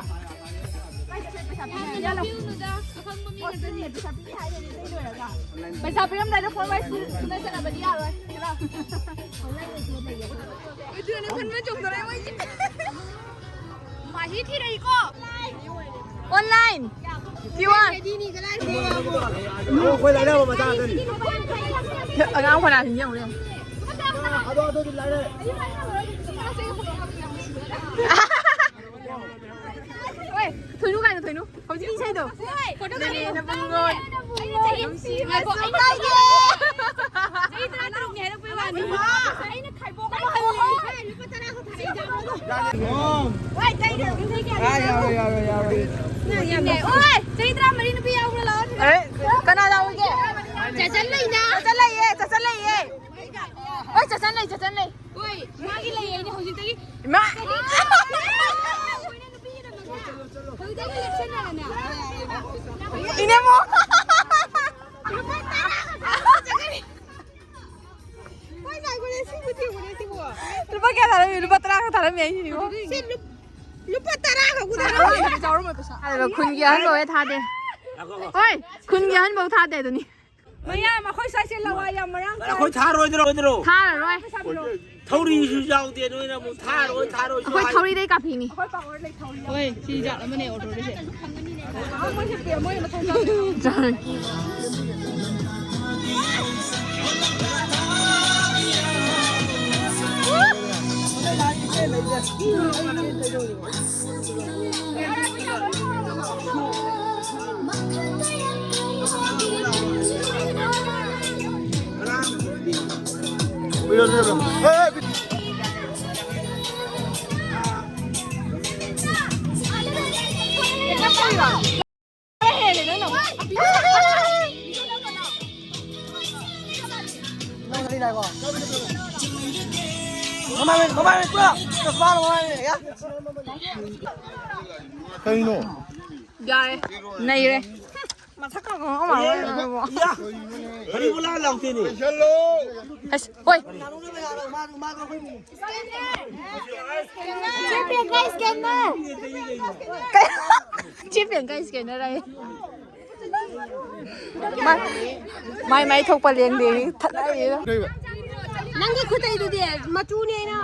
ꯄꯩꯁꯥ ꯄꯤꯔꯝꯗꯥꯏꯗ ꯐꯣꯟ ꯋꯥꯔꯤ ꯁꯨꯅ ꯆꯠꯅꯕꯗꯤ ꯌꯥꯔꯣꯏ꯫ ꯃꯍꯤ ꯊꯤꯔꯛꯏꯀꯣ꯫ ꯑꯣꯟꯂꯥꯏꯟ꯫ ꯐꯤꯋꯥꯟ꯫ ꯑꯩꯈꯣꯏ ꯂꯥꯏꯅꯕ ꯃꯆꯥ ꯉꯥꯛꯇꯅꯤ꯫ ꯑꯉꯥꯡ ꯐꯅꯥꯁꯤꯡꯁꯦ ꯌꯦꯡꯉꯨꯅꯦ꯫ ꯑꯗꯣ ꯑꯗꯨꯗꯤ ꯂꯥꯏꯔꯦ꯫ ꯍꯣꯏ, ꯊꯣꯏꯅꯨ ꯀꯥꯏꯅ ꯊꯣꯏꯅꯨ꯫ ꯍꯧꯖꯤꯛ ꯏꯁꯩꯗꯣ꯫ ꯍꯣꯏ, ꯐꯣꯇꯣ ꯅꯪꯅ ꯀꯥꯞꯄꯤꯌꯣ꯫ ꯍꯦꯟꯅ ꯄꯨꯡꯂꯣꯏ꯫ ꯑꯩꯅ ꯆꯍꯤ ꯅꯨꯡꯁꯤꯕ ꯀꯥꯏꯒꯦ꯫ ꯆꯍꯤ ꯇꯔꯥꯇꯔꯨꯛꯅꯤ ꯍꯥꯏꯔꯛꯄꯩ ꯋꯥꯅꯤ꯫ ꯑꯩꯅ ꯈꯥꯏꯕꯣꯛ ꯍꯜꯂꯦ꯫ ꯂꯨꯄꯥ ꯇꯔꯥ ꯈꯛ ꯊꯥꯔꯛꯏ ꯖꯥꯠꯂꯣ? ꯍꯣꯏ, ꯆꯍꯤ ꯇꯔꯥꯇꯔꯨꯛ ꯊꯥꯔꯛꯏ꯫ ꯑꯥ, ꯌꯥꯔꯣꯏ, ꯌꯥꯔꯣꯏ, ꯌꯥꯔꯣꯏ꯫ ꯑꯣꯏ, ꯆꯍꯤ ꯇꯔꯥꯃꯔꯤ ꯅꯨꯄꯤ ꯌꯥꯎꯕ꯭ꯔꯥ ꯂꯥꯛꯑꯣ꯫ ꯑꯦ, ꯀꯅꯥ ꯂꯥꯛꯑꯣꯏꯒꯦ? ꯆꯦꯆꯟ ꯂꯩꯅ꯫ ꯆꯦꯆꯟ ꯂꯩꯌꯦ, ꯆꯦꯆꯟ ꯂꯩꯌꯦ꯫ ꯍꯣꯏ, ꯆꯦꯆꯟ ꯂꯩ, ꯆꯦꯆꯟ ꯂꯩ꯫ ꯍꯣꯏ, ꯃꯥꯒꯤ ꯂꯩ, ꯑꯩꯅ ꯍꯧꯖꯤꯛꯇꯒꯤ꯫ ꯏꯃꯥ! ꯍꯧꯖꯤꯛꯇꯒꯤ ꯂꯦꯞꯁꯟꯅꯔꯅ꯫ ꯏꯅꯦꯃꯣ! ꯍꯣꯏ, ꯉꯥꯏꯈꯣꯅꯦ, ꯁꯤꯕꯨ ꯊꯦꯡꯉꯨꯅꯦ, ꯁꯤꯕꯨ꯫ ꯂꯨꯄꯥ ꯀꯌꯥ ꯊꯥꯔꯝꯃꯤ? ꯂꯨꯄꯥ ꯇꯔꯥ ꯈꯛ ꯊꯥꯔꯝꯃꯤ ꯍꯥꯏꯁꯤꯅꯤꯀꯣ꯫ ꯁꯤ ꯂꯨꯞ-, ꯂꯨꯄꯥ ꯇꯔꯥ ꯈꯛ ꯊꯥꯔꯝꯃꯤ꯫ ꯑꯗꯨꯒ ꯈꯨꯟꯒꯤ ꯑꯍꯟ ꯐꯥꯎ ꯊꯥꯗꯦ꯫ ꯍꯣꯏ, ꯈꯨꯟꯒꯤ ꯑꯍꯟ ꯐꯥꯎ ꯊꯥꯗꯦ ꯑꯗꯨꯅꯤ꯫ ꯃꯌꯥꯝ ꯑꯩꯈꯣꯏ ꯁ꯭ꯋꯥꯏꯁꯦ ꯂꯋꯥ ꯌꯥꯝ ꯃꯔꯥꯡ ꯀꯥꯏ꯫ ꯑꯩꯈꯣꯏ ꯊꯥꯔꯣꯏꯗ꯭ꯔꯣ? ꯊꯥꯔꯔꯣꯏ꯫ ꯊꯧꯔꯤꯁꯨ ꯌꯥꯎꯗꯦ, ꯅꯣꯏꯅ ꯑꯃꯨꯛ ꯊꯥꯔꯣꯏ, ꯊꯥꯔꯣꯏꯁꯨ ꯑꯩꯈꯣꯏ ꯍꯥꯏ꯫ ꯊꯧꯔꯤꯗꯩ ꯀꯥꯞꯄꯤꯅꯤ꯫ ꯑꯩꯈꯣꯏ ꯄꯥꯋꯔ ꯂꯩ, ꯊꯧꯔꯤ ꯌꯥꯎꯗꯦ꯫ ꯍꯣꯏ, ꯁꯤ ꯖꯥꯠ ꯑꯃꯅꯦ ꯑꯣꯇꯣꯗꯨꯁꯦ꯫ ꯑꯥ, ꯃꯣꯏꯁꯦ ꯄꯦ-, ꯃꯣꯏ ꯃꯊꯧ ꯇꯧꯗꯦ꯫ ꯃꯃꯥꯏ, ꯃꯃꯥꯏ, ꯄꯨꯔꯥ ꯆꯞ ꯆꯥꯅ ꯃꯃꯥꯏ, ꯌꯥ꯫ ꯀꯩꯅꯣ? ꯌꯥꯔꯦ꯫ ꯅꯩꯔꯦ꯫ ꯃꯊꯛ ꯀꯥꯡꯉꯣ ꯑꯃ ꯂꯣꯏꯔꯦ꯫ ꯌꯥ꯫ ꯀꯔꯤ ꯕꯣꯂꯥ ꯂꯥꯎꯇꯦꯅꯦ? ꯑꯁ, ꯍꯣꯏ꯫ ꯆꯦ ꯄ꯭ꯔꯦꯝꯀꯥ ꯁ꯭ꯀꯦꯟꯅꯔ꯫ ꯆꯦ ꯄ꯭ꯔꯤꯌꯥꯡꯀꯥ ꯁ꯭ꯀꯦꯅꯔ ꯍꯥꯏꯌꯦ꯫ ꯃꯥ-, ꯃꯥꯏ ꯃꯥꯏ ꯊꯣꯛꯄ ꯂꯦꯡꯗꯦ ꯊꯠꯅꯔꯤꯔꯣ? ꯀꯩꯕ? ꯅꯪꯒꯤ ꯈꯨꯠꯇꯩꯗꯨꯗꯤ ꯃꯆꯨꯅꯦ ꯑꯩꯅ꯫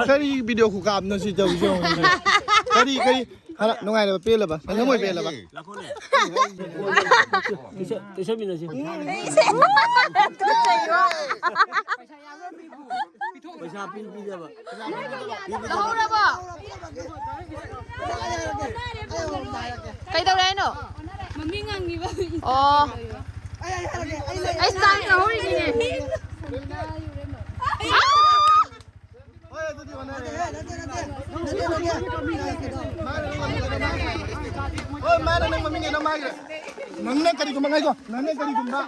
ꯀꯔꯤ ꯚꯤꯗꯤꯑꯣ ꯈꯨꯀꯥꯞꯅꯣ ꯁꯤ ꯇꯧꯔꯤꯁꯦ ꯌꯦꯡꯉꯨꯅꯦ꯫ ꯀꯔꯤ, ꯀꯔꯤ? ꯍꯥꯟꯅ ꯅꯨꯡꯉꯥꯏꯔꯕ, ꯄꯦꯜꯂꯕ? ꯅꯪ ꯊꯃꯣꯏ ꯄꯦꯜꯂꯕ? ꯇꯩꯁ-, ꯇꯩꯁꯟꯃꯤꯟꯅꯁꯤ꯫ ꯄꯩꯁꯥ ꯄꯤ ꯄꯤꯗꯕ꯫ ꯂꯧꯍꯧꯔꯕꯣ? ꯀꯩꯗꯧꯔꯦ ꯍꯥꯏꯅꯣ? ꯃꯃꯤꯡ ꯍꯪꯉꯤꯕ꯫ ꯑꯣ꯫ ꯑꯩ ꯆꯥꯛ ꯂꯧꯍꯧꯔꯤꯅꯤꯅꯦ꯫ ꯍꯣꯏ, ꯑꯗꯨꯗꯤ ꯃꯥꯟꯅꯔꯦ꯫ ꯍꯣꯏ, ꯃꯥꯅ ꯅꯪ ꯃꯃꯤꯡ ꯀꯩꯅꯣ ꯃꯥꯒꯤ꯫ ꯅꯪꯅ ꯀꯔꯤꯒꯨꯝꯕ ꯉꯥꯏꯈꯣ, ꯅꯪꯅ ꯀꯔꯤꯒꯨꯝꯕ,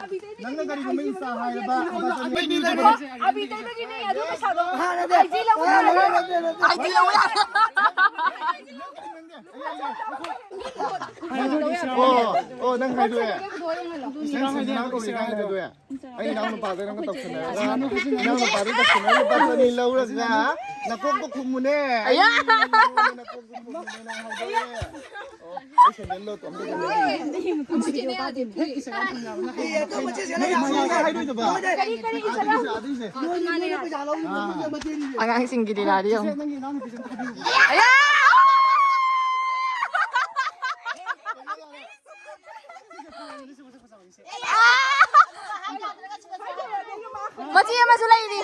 ꯅꯪꯅ ꯀꯔꯤꯒꯨꯝꯕ ꯏꯟꯁꯇꯥ ꯍꯥꯏꯔꯕ ꯂꯨꯄꯥ ꯆꯅꯤ ꯄꯤꯕꯗꯣ꯫ ꯑꯕꯤ ꯇꯩꯕꯒꯤꯅꯦ ꯑꯗꯨ ꯄꯩꯁꯥꯗꯣ꯫ ꯑꯥꯏ ꯖꯤ ꯂꯧꯕ ꯌꯥꯔꯦ꯫ ꯑꯥꯏ ꯖꯤ ꯂꯧꯕ ꯌꯥꯔꯦ꯫ ꯑꯣ, ꯑꯣ, ꯅꯪ ꯍꯥꯏꯗꯣꯛꯑꯦ꯫ ꯅꯪ ꯁꯟꯖꯅꯥ ꯀꯧꯔꯦ, ꯅꯪ ꯍꯥꯏꯗꯣꯛꯑꯦ꯫ ꯑꯩ ꯏꯅꯥꯎ ꯅꯨꯄꯥꯗ ꯅꯪꯒ ꯇꯧꯁꯟꯅꯔꯒ, ꯏꯅꯥꯎ ꯅꯨꯄꯥꯗ ꯇꯧꯁꯟꯅꯔꯒ ꯂꯨꯄꯥ ꯆꯅꯤ ꯂꯧꯔꯒ ꯅꯀꯣꯛꯇꯣ ꯈꯨꯝꯃꯨꯅꯦ꯫ ꯑꯌꯥ! ꯑꯩ ꯅꯀꯣꯛꯇꯣ ꯈꯨꯝꯃꯨꯅꯦ, ꯅꯪ ꯍꯥꯏꯗꯣꯛꯑꯦ꯫ ꯑꯣ, ꯑꯩ ꯁꯦꯟꯗꯜꯗꯣ ꯑꯝꯇ ꯈꯨꯝꯃꯨꯅꯦ꯫ ꯅꯣꯏ ꯏꯃꯥꯟꯅꯕ ꯍꯥꯏꯔꯣꯏꯗꯕ꯫ ꯑꯗꯨꯏꯁꯦ, ꯑꯗꯨꯏꯁꯦ꯫ ꯑꯉꯥꯡꯁꯤꯡꯒꯤ ꯂꯤꯂꯥꯗꯤ ꯌꯦꯡꯉꯨ꯫ ꯅꯪꯒꯤ ꯏꯅꯥꯎ ꯅꯨꯄꯤꯁꯦ ꯑꯝꯇ ꯍꯥꯏꯕꯤꯌꯨ꯫ ꯑꯌꯥ! ꯃꯆꯦ ꯑꯃꯁꯨ ꯂꯩꯔꯤ꯫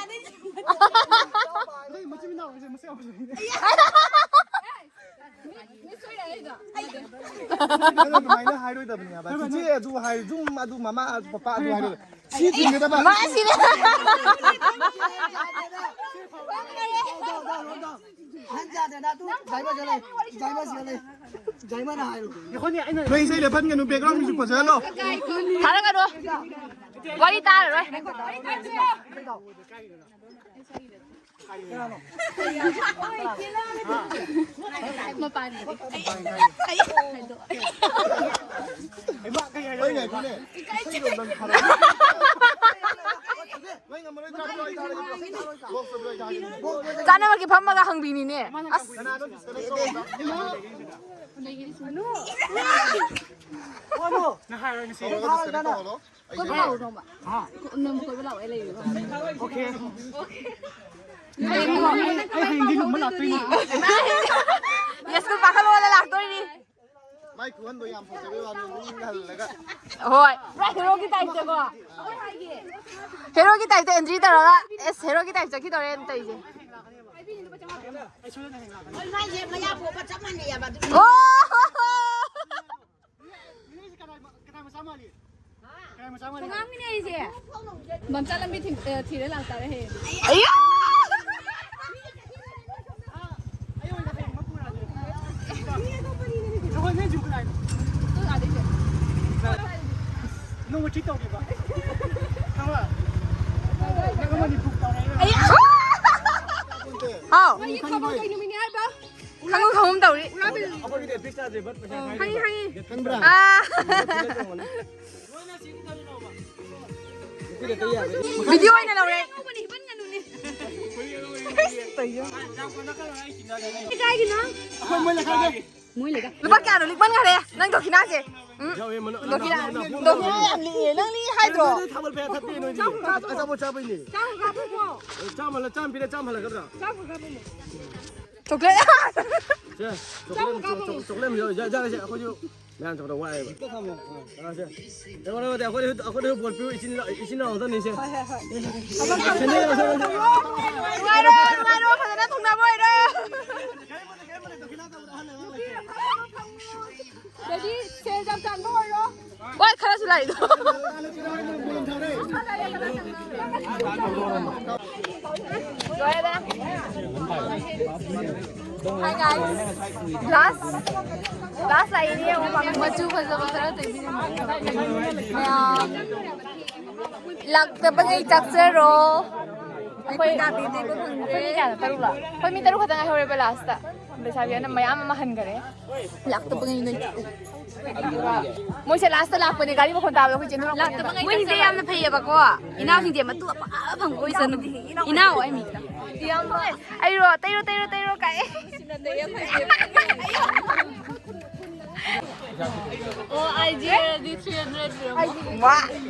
ꯅꯪ ꯃꯆꯤꯟ ꯃꯅꯥꯎ ꯑꯣꯏꯔꯁꯨ ꯃꯁꯛ ꯌꯥꯝ ꯐꯖꯩꯅꯦ꯫ ꯅꯪ ꯑꯗꯨꯃꯥꯏꯅ ꯍꯥꯏꯔꯣꯏꯗꯕꯅꯦ ꯍꯥꯏꯕ꯫ ꯆꯤꯆꯦ ꯑꯗꯨ ꯍꯥꯏ, ꯖꯨꯝ ꯑꯗꯨ, ꯃꯃꯥ ꯑꯗꯨ, ꯄꯄꯥ ꯑꯗꯨ ꯍꯥꯏꯔꯣꯏ꯫ ꯁꯤ ꯊꯤꯡꯒꯗꯕ꯫ ꯃꯥ ꯁꯤꯔꯦ꯫ ꯑꯍꯟ ꯌꯥꯗꯦ, ꯅꯥꯇꯨ ꯖꯥꯏꯃ ꯁꯤꯍꯜꯂꯦ꯫ ꯖꯥꯏꯃ ꯁꯤꯍꯜꯂꯦ꯫ ꯖꯥꯏꯃꯅ ꯍꯥꯏꯔꯨ꯫ ꯅꯣꯏ ꯏꯁꯩ ꯂꯦꯞꯍꯟꯒꯅꯨ, background music ꯐꯖꯍꯜꯂꯣ꯫ ꯊꯥꯔꯛꯀꯅꯨ꯫ ꯋꯥꯔꯤ ꯇꯥꯔꯔꯣꯏ꯫ ꯃꯄꯥꯟꯒꯤꯗꯤ꯫ ꯍꯣꯏ, ꯉꯥꯏꯈꯣꯅꯦ꯫ ꯆꯥꯅꯕꯒꯤ ꯐꯝꯃꯒ ꯍꯪꯕꯤꯅꯤꯅꯦ꯫ ꯑꯁ꯫ ꯀꯣꯏꯕ ꯂꯥꯛꯎ ꯅꯣꯡꯃ꯫ ꯍꯥ? ꯅꯪ ꯀꯣꯏꯕ ꯂꯥꯛꯑꯣ, ꯑꯩ ꯂꯩꯔꯤꯕ꯫ ꯑꯣꯀꯦ꯫ ꯑꯩ ꯍꯌꯦꯡꯗꯤ ꯂꯨꯝꯕ ꯂꯥꯛꯇꯣꯏꯅꯤ꯫ ꯌꯥꯏꯁ꯭ꯀꯨꯜ ꯄꯥꯈꯠꯂꯣꯗ ꯂꯥꯛꯇꯣꯏꯅꯤ꯫ ꯃꯥꯏ ꯈꯨꯍꯟꯗꯣ ꯌꯥꯝ ꯐꯖꯕꯩ ꯋꯥꯅꯤ, ꯃꯤ ꯍꯜꯂꯒ꯫ ꯍꯣꯏ, ꯄꯨꯔꯥ ꯍꯦꯔꯣꯒꯤ ꯇꯥꯏꯞꯇꯀꯣ꯫ ꯍꯦꯔꯣꯒꯤ ꯇꯥꯏꯞꯇ ꯑꯦꯟꯇ꯭ꯔꯤ ꯇꯧꯔꯒ, ꯑꯦꯁ, ꯍꯦꯔꯣꯒꯤ ꯇꯥꯏꯞ ꯆꯠꯈꯤꯗꯧꯔꯦꯅ ꯇꯧꯔꯤꯁꯦ꯫ ꯑꯣ! ꯅꯣꯏꯁꯦ ꯀꯅꯥ ꯀꯅꯥ ꯃꯆꯥ ꯃꯥꯜꯂꯤ? ꯀꯅꯥ ꯃꯆꯥ ꯃꯥꯜꯂꯤ? ꯈꯣꯡꯉꯥꯡꯃꯤꯅꯦ ꯑꯩꯁꯦ꯫ ꯃꯝꯆꯥ ꯂꯝꯕꯤ ꯊꯤ-, ꯑ, ꯊꯤꯔ ꯂꯥꯛꯇꯥꯔꯦ ꯍꯌꯦꯡ꯫ ꯑꯌꯥ! ꯑꯥ, ꯑꯩ ꯑꯣꯏꯅ ꯍꯌꯦꯡꯃꯛ ꯄꯨꯔꯛꯑꯒꯦ꯫ ꯅꯈꯣꯏ ꯅꯣꯏ ꯖꯨ ꯀꯅꯥꯏꯅꯣ? ꯑꯗꯨ ꯑꯥꯗꯩꯁꯦ꯫ ꯅꯣꯡꯃ ꯇ꯭ꯔꯤꯠ ꯇꯧꯒꯦꯕ꯫ ꯈꯪꯕ꯭ꯔꯥ? ꯅꯪ ꯑꯃ ꯅꯤꯐꯨ ꯇꯧꯔꯦ꯫ ꯑꯌꯥ! ꯍꯥꯎ꯫ ꯃꯣꯏꯒꯤ ꯊꯕꯛ ꯀꯩ ꯅꯨꯃꯤꯠꯅꯤ ꯍꯥꯏꯕ? ꯈꯪꯉꯨ ꯈꯪꯉꯨꯝ ꯇꯧꯔꯤ꯫ ꯑꯩꯈꯣꯏꯒꯤꯗꯤ ꯐꯤꯛꯁ ꯇꯥꯗ꯭ꯔꯦ, ꯕꯠ ꯄꯩꯁꯥ ꯈꯥꯏꯗꯦ꯫ ꯈꯪꯉꯤ, ꯈꯪꯉꯤ꯫ ꯈꯪꯕ꯭ꯔꯥ? ꯑꯥ꯫ ꯅꯨꯄꯤꯗ ꯑꯇꯩ ꯌꯥꯗꯦ꯫ ꯚꯤꯗꯤꯑꯣ ꯑꯣꯏꯅ ꯂꯧꯔꯦ꯫ ꯀꯥꯏꯒꯤꯅꯣ? ꯑꯩꯈꯣꯏ ꯃꯣꯏ ꯂꯩꯀꯥꯏꯒꯤ꯫ ꯃꯣꯏ ꯂꯩꯀꯥꯏ꯫ ꯂꯨꯄꯥ ꯀꯌꯥꯅꯣ ꯂꯤꯛꯃꯟꯈꯔꯦ ꯅꯪ ꯗꯣꯈꯤꯅꯥꯁꯦ? ꯎꯝ? ꯌꯥꯎꯋꯦ, ꯃꯅꯨꯡ-, ꯗꯣꯈꯤꯅꯥ, ꯃꯅꯨꯡ-, ꯃꯅꯨꯡ-, ꯗꯣꯈꯤꯅꯥ ꯌꯥꯝ ꯂꯤꯛꯑꯦ꯫ ꯅꯪ ꯂꯤꯛꯑꯦ ꯍꯥꯏꯗ꯭ꯔꯣ? ꯊꯥꯕꯜ ꯄꯩꯁꯥ ꯊꯠꯇꯦ ꯅꯣꯏꯗꯤ꯫ ꯆꯥꯝꯃ ꯀꯥꯞꯄꯨꯀꯣ꯫ ꯑꯆꯥꯄꯣꯠ ꯆꯥꯕꯩꯅꯦ꯫ ꯆꯥꯝꯃ ꯀꯥꯞꯄꯨꯀꯣ꯫ ꯆꯥꯝꯃ ꯍꯜꯂꯛꯀꯗ꯭ꯔꯥ? ꯆꯥꯝꯃ ꯀꯥꯞꯄꯨꯀꯣ꯫ ꯆꯣꯀ꯭ꯂꯦꯠ꯫ ꯁꯦ, ꯆꯥꯝꯃ ꯆꯣꯀ꯭ꯂꯦꯠ, ꯀꯥꯞꯄꯨꯀꯣ꯫ ꯆꯣ-, ꯆꯣꯀ꯭ꯂꯦꯠ ꯑꯃ ꯌꯥꯎꯔ ꯆꯥ-, ꯆꯥꯔꯁꯦ꯫ ꯑꯩꯈꯣꯏꯁꯨ ꯃꯌꯥꯝ ꯆꯠꯄꯗ ꯋꯥꯏꯑꯦꯕ꯫ ꯆꯥꯁꯦ꯫ ꯑꯩꯉꯣꯟꯗ ꯅꯠꯇꯦ, ꯑꯩꯈꯣꯏꯗ, ꯑꯩꯈꯣꯏꯗ ꯕꯣꯜ ꯄꯤꯌꯨ, ꯏꯆꯤꯟ ꯏꯅꯥꯎ, ꯏꯆꯤꯟ ꯏꯅꯥꯎ ꯉꯥꯛꯇꯅꯤꯁꯦ꯫ ꯍꯣꯏ, ꯍꯣꯏ, ꯍꯣꯏ꯫ ꯁꯦꯅꯤꯌꯔ ꯉꯥꯛꯇꯅꯤ꯫ ꯅꯨꯡꯉꯥꯏꯔꯣ, ꯅꯨꯡꯉꯥꯏꯔꯣ, ꯐꯖꯅ ꯊꯨꯡꯅꯕ ꯑꯣꯏꯔꯣ꯫ ꯗꯦꯗꯤ, ꯁꯦꯜ ꯌꯥꯝ ꯇꯥꯟꯕ ꯑꯣꯏꯔꯣ꯫ ꯍꯣꯏ, ꯈꯔꯁꯨ ꯂꯥꯛꯏꯗꯣ꯫ ꯂꯣꯏꯔꯦ꯫ Hi guys, glass, glass ꯂꯥꯛꯏꯅꯦ ꯌꯦꯡꯉꯣ, ꯃꯆꯨ ꯐꯖꯕ ꯈꯔ ꯇꯩꯕꯤꯔꯝꯃꯣ꯫ ꯃꯌꯥꯝ ꯂꯥꯛꯇꯕꯈꯩ ꯆꯥꯛꯆꯔꯣ꯫ ꯑꯩꯈꯣꯏ ꯅꯥꯄꯤ ꯇꯦꯛꯄ ꯐꯪꯗ꯭ꯔꯦ꯫ ꯑꯩꯈꯣꯏ ꯃꯤ ꯀꯌꯥꯅꯣ? ꯇꯔꯨꯛ ꯂꯥꯛꯑꯣ꯫ ꯑꯩꯈꯣꯏ ꯃꯤ ꯇꯔꯨꯛ ꯈꯛꯇ ꯉꯥꯏꯍꯧꯔꯦꯕ last꯫ ꯂꯩꯁꯥꯕꯤ ꯑꯃꯅ ꯃꯌꯥꯝ ꯑꯃ ꯍꯟꯈꯔꯦ꯫ ꯂꯥꯛꯇꯕꯉꯩ ꯅꯣꯏ꯫ ꯃꯣꯏꯁꯦ last ꯂꯥꯛꯄꯅꯦ, ꯒꯥꯔꯤ ꯃꯈꯣꯟ ꯇꯥꯕꯗ ꯑꯩꯈꯣꯏ ꯆꯦꯟꯊꯣꯔꯛꯄꯅꯦꯕ꯫ ꯂꯥꯛꯇꯕꯉꯩ ꯃꯣꯏꯁꯦ ꯌꯥꯝꯅ ꯐꯩꯌꯦꯕꯀꯣ꯫ ꯏꯅꯥꯎꯁꯤꯡꯁꯦ ꯃꯇꯨ ꯑꯐ ꯑꯐꯪꯕ ꯑꯣꯏꯁꯅꯨ꯫ ꯏꯅꯥꯎ ꯑꯩ ꯃꯤ꯫ ꯏꯌꯥꯝꯕ꯫ ꯑꯩꯔꯣ? ꯇꯩꯔꯣ, ꯇꯩꯔꯣ, ꯇꯩꯔꯣ ꯀꯥꯏ꯫ ꯑꯣ, ꯑꯥꯏ ꯖꯤ ꯑꯣꯏꯔꯗꯤ ꯊ꯭ꯔꯤ ꯍꯟꯗ꯭ꯔꯦꯠ ꯄꯤꯔꯝꯃꯣ꯫ ꯋꯥ,